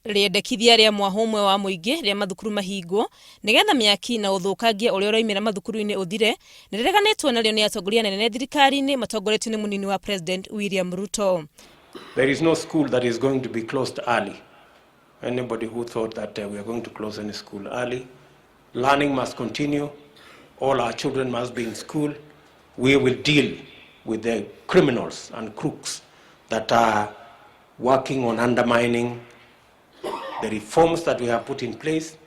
Rĩendekithia rĩa mwahũ ũmwe wa mũingĩ rĩa mathukuru mahingwo nĩgetha mĩaki na ũthũkangia ũrĩa ũroimĩra mathukuru-inĩ ũthire nĩrĩreganĩtwo narĩo nĩ atongoria anene thirikari-inĩ matongoretio nĩ mũnini wa President William Ruto. There is no school that is going to be closed early. Anybody who thought that we are going to close any school early, learning must continue. All our children must be in school. We will deal with the criminals and crooks that are working on undermining the reforms that we have put in place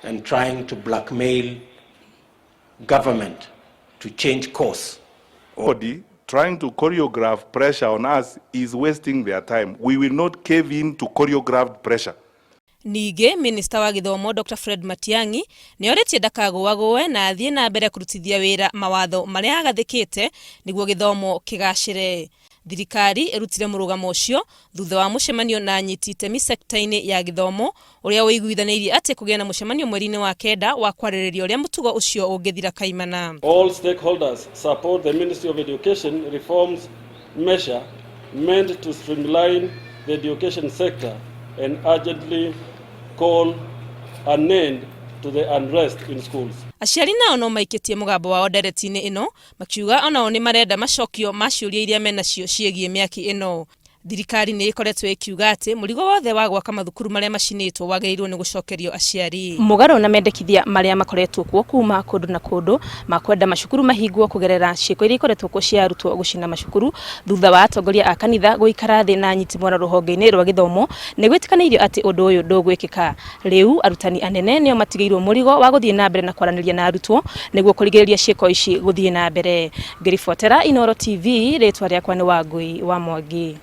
and trying to blackmail government to change course. Body trying to choreograph pressure on us is wasting their time. We will not cave in to choreographed pressure. Ningĩ minista wa gĩthomo Dr Fred Matiang'i nĩ orĩtie ndakagũagũe na athiĩ na mbere kũrutithia wĩra mawatho marĩa agathĩkĩte nĩguo gĩthomo kĩgacĩre. Thirikari ĩrutire mũrũgamo ũcio thutha wa mũcemanio na anyiti itemi sekta-inĩ ya gĩthomo ũrĩa ũiguithanĩirie atĩ kũgĩe na mũcemanio mweri-inĩ wa kenda wa kwarĩrĩria ũrĩa mũtugo ũcio ũngĩthira kaimana. All stakeholders support the Ministry of Education reforms measure meant to streamline the education sector and urgently call an end to the unrest in schools. Aciari nao no maikĩtie mũgambo wao ndereti-inĩ ĩno makiuga onao nĩ marenda macokio ma ciũria iria menacio ciĩgiĩ mĩaki ĩno. Thirikari nĩ ĩkoretwo ĩkiuga atĩ mũrigo wothe wa gwaka mathukuru marĩa macinĩtwo wagĩrĩirwo nĩ gũcokerio aciari. Mũgarũ na mendekithia marĩa makoretwo kuo kuma kũndũ na kũndũ ma kwenda macukuru mahingwo kũgerera ciĩko iria ikoretwo kuo cia arutwo gũcina macukuru thutha wa atongoria a kanitha gũikara thĩ na anyiti mwena rũhonge-inĩ rwa gĩthomo nĩ gwĩtĩkanĩirio atĩ ũndũ ũyũ ndũgwĩkĩka. Rĩu arutani anene nĩo matigĩirwo mũrigo wa gũthiĩ na mbere na kwaranĩria na arutwo nĩguo kũrigĩrĩria ciĩko ici gũthiĩ na mbere. Ngĩribotera Inooro TV, rĩtwa rĩakwa nĩ Wangui wa Mwangi.